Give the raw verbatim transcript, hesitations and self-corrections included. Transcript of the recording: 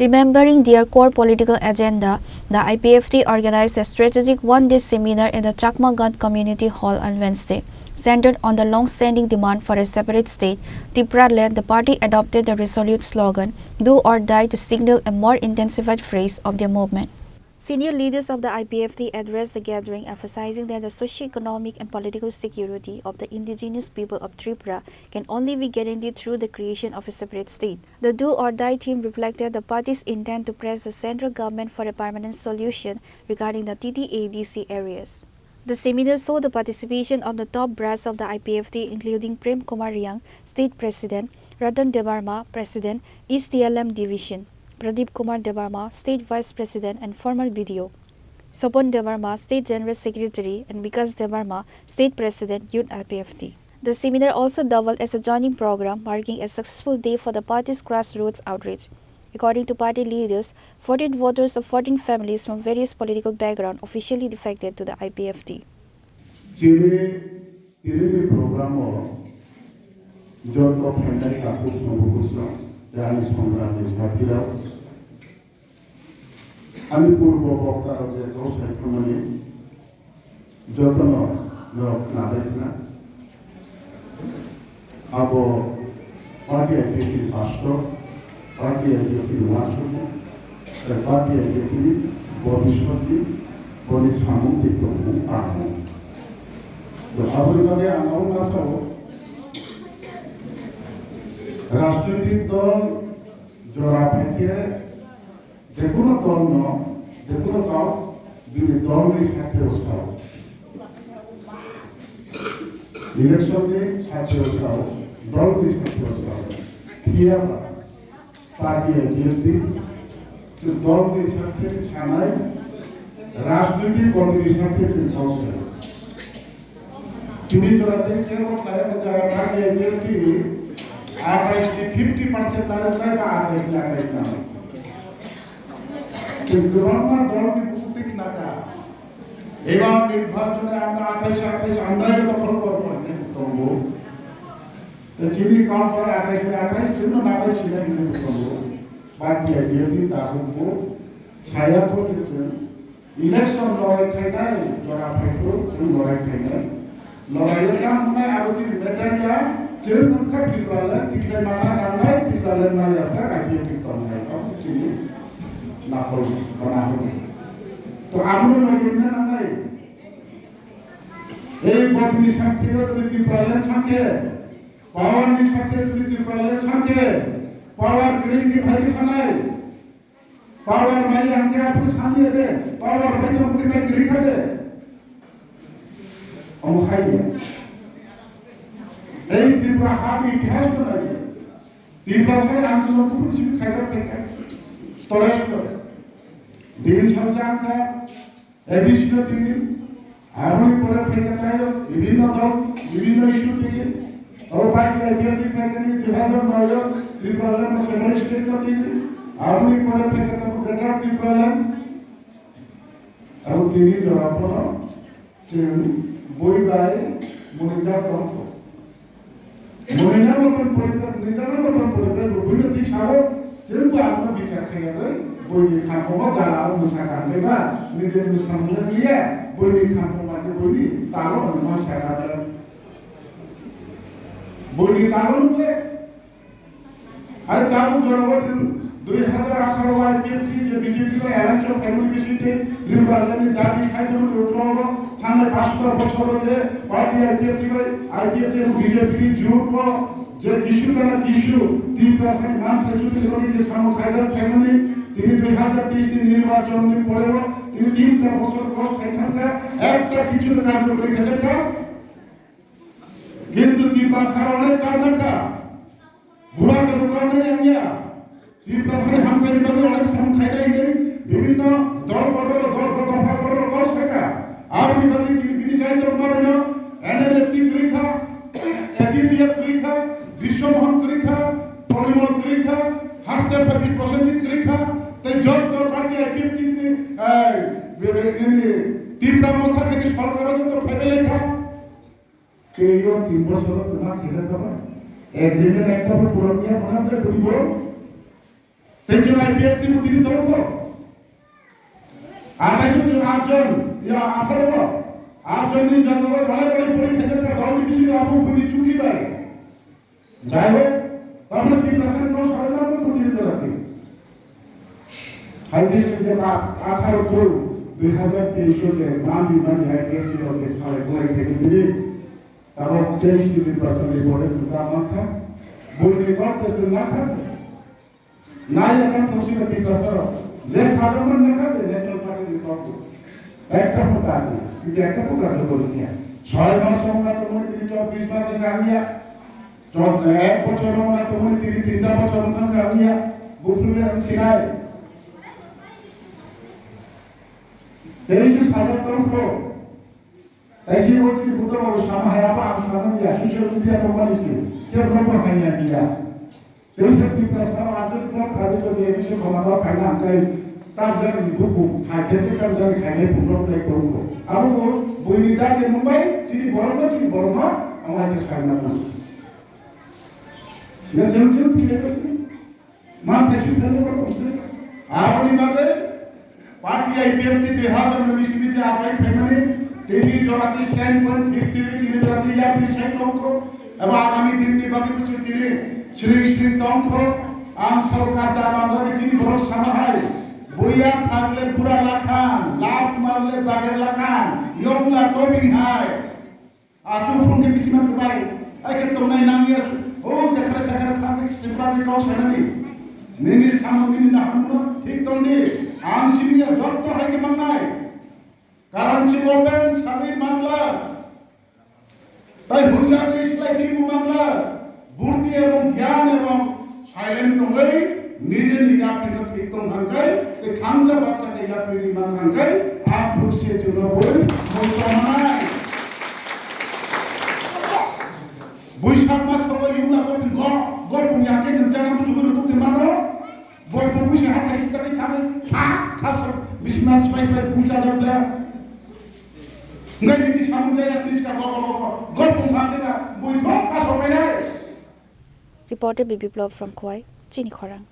Remembering their core political agenda, the I P F T organized a strategic one-day seminar in the Chakma Ganj Community Hall on Wednesday, centered on the long-standing demand for a separate state, Tipraland. The party adopted the resolute slogan, "Do or die," to signal a more intensified phase of their movement. Senior leaders of the I P F T addressed the gathering, emphasizing that the socio-economic and political security of the indigenous people of Tripura can only be guaranteed through the creation of a separate state. The "Do or Die" theme reflected the party's intent to press the central government for a permanent solution regarding the T T A D C areas. The seminar saw the participation of the top brass of the I P F T, including Prem Kumar Riang, State President, Ratan Debbarma, President, East T L M Division, Pradeep Kumar Debbarma, State Vice President and former B D O, Sopon Debbarma, State General Secretary, and Vikas Debbarma, State President, Youth I P F T. The seminar also doubled as a joining program, marking a successful day for the party's grassroots outreach. According to party leaders, fourteen voters of fourteen families from various political backgrounds officially defected to the I P F T. Chini tinini program o joto phainai takhuk songbo kusno tei ani songrani sathirok, ani purbo boktarok je kok sai thangmani jotono norok nadai khna. Abo party I P F T ni pastor, party I P F T ni uansukmung, tei party I P F T ni bobiswt ni boni samung tei tongmung tangmung. To aboni bagwi ang abo ma sao, rajnoitik dol jora phaikhe, Jekunu dol no, jekunu dol bini dol ni sakhe o sao. Election ni sakhe o sao, dol ni sakhe o sao. Phiya ba, party I P F T, dol ni sakhe sanai, rajnoitik dol ni sakhe sao. Tini jora tei kebo khlai o jaga thangya, tini athais ni fifty percent narwknai ba athais ni athais nang. Tei kwbangma dol ni bukhuk tei khnakha. Eba nirbachon o ang athais athais amrai dokhol kormo hinwi tongo. Tei chini kok bai athais ni athais chwngno narwk sinai hinwi tongo. Party I P F T ni takhuk bo saya kho khe chwng Election lorai khainai jora phaikhu, chwng lorai khainai. Lorai o tamo wngnai abo chini matter ya, chwng wngkha Tipraland tikhlai manna nangnai, Tipraland maya sa I P F T tongnai, abo se chini nakol ba nahor. To abono logi wngna nangnai. Ei bodini sakhe o jodi Tipraland sakhe, power ni sakhe jodi Tipraland sakhe, power kwrwi khe phaidi sanai. Power maya hingke aphuru saniya de, power bai tamo khe tai kwrwi kha de. Omo hai ya. Ei Tripura ha ni itihas no nai ya. Tiprasa ni andolon kubun simi khaijak phaikha. Storage storage. Din sajak kha, A D C no tini, Aboni pore phaikha tei bibhinno dol, bibhinno issue tei abo party I P F T ni phaikha ni dui hazar noi o Tripura Land Assembly state o tini. Aboni pore phaikha tamo Greater Tripura Land. Abo tini jora pono chwng bui bai munijak tongkho. Mwnwina motom poribe, mwnwina motom poribe, bo buino twi sao, chwngbo abono bichar khaiyagwi, buini khaphongo jara o mwsa kangkhe ba, nijeni mwsa mwnwk liya, buini khaphong bai khe buini talo hwnwi ma sa kangkhe. Buini talo nukle, hai tabuk jorao dui hazar atharo o I P F T je B J P bai alliance o phaimani bisingtwi Tripura ni dabi khaimani uklongo thangnai pash bochor o je party I P F T bai, I P F T bai B J P ni jut o je kisu kana kisu Tiprasa ni man thaisu ni bagwi je samung khaijak phaimani tini dui hazar teis ni nirbachon ni pore o tini tinta bochor cross khai thangkha, ekta kisu karjokori khaijakha. Kintu Tiprasa onek karnakha. Bubagra bubagra yang ya. Tiprasani hamkrai ni bagwi onek samung khainai hinwi bibhinno dol kotor, dol kotor, dopha kotor kok sakha. Aboni bagwi tini bini jai tongma rwino N L F T kwrwi kha, A D T F kwrwi kha, Biswa Mohan kwrwi kha, Porimol kwrwi kha, haste phaikhe Prosenjit kwrwi kha, tei jotto party I P F T ni, eh, be-, be-, nini Tipra Motha khe sorkar o jotto phaibai lai kha. Tei o tin bochor o kwma khaijak kha ba. Agreement ekta bo phuran ya hwnna bwlai bwrwi bo. Tei chwng I P F T bo tini tongo. Ataisuk chwng atjon, ya, atharo bo. Atjonni jagao balai balai pori khaijak kha, dol ni bisingo abo buini chuti bai. Jai hok, tamni Tiprasani kok sabai ma tong tini jora ti. Hai tei chwng je atharo June dui hazar teis o je mandi mandi hai tei chwng je salai bolai khaijak tini. Tabok teis ni nirbachon ni pore chwng ta mankha. Buini kok tei chwng mankha. Nai ya tam toksima Tiprasa rok. Je sajakmani nokha je National Party ni kok bo. Ekta pho karya, kintu ekta pho karya bo rikya. Choi mas wngna tongmani tini chobbish mas wngkha hamya. Chod-, ek bochor wngna tongmani tini tinta bochor wngkha hamya. Buphuru ang sinai. Tei se sajak tongkho. Tei se o chini buto rok sama hai abo ang sanani ya, social media tongmani se. Kebo no bo hanya dia. Tei se Tiprasa rok ang chini kok khabi jodi A D C khoma kok khaina ang kai tar jani buku, hai khe se tar jani khainai buku rok tei tongkho. Abo bo buini dagi mumbai, chini borok no, chini borok no, ang hai khe sai ma tong. Ya jeng jeng kile ko. Ma thaisu thani ko tong se. Aboni bagwi party I P F T dui hazar nwi simi je achai phaimani tini jorati stand point thik tini, tini jorati yapri sai tongkho. Eba agami dinni bagwi bisi tini siring siring tongkho. Ang sorkar cha bangwi tini borok sama hai. Buya thakle bura lakhan, lap marle bager lakhan, yong la kobing hai. Achu phung ke bisima kwbai. Ai ke tongnai nang ya. O jekhare sekhare thang ke sipra ke kok sanani. Nini samung nini nahamno thik tong di. Ang simi ya jotto hai ke mangnai. Karan si open sabi mangla. Tai hujak islai tibu mangla. Burti ebong gyan ebong Silent tongwi nijeni yaprino thik tong hangkai, tei thansa baksa khe yapri ri man hangkai, aphuru se chwngno bui muicha manai. Buisak mas tongo yungla ko go, go pung ya khe nang chana musugo rutuk de mano. Bo bo buisa hathai sita khe thangwi tha, tha sa, bisi mas pai pai buisa da bla. Ngai ni samung jaya sini ska go, go, go, go, go pung thang de na, bui thong ka so pai nai. Reporter Biplab from Khowai, Chini Khorang.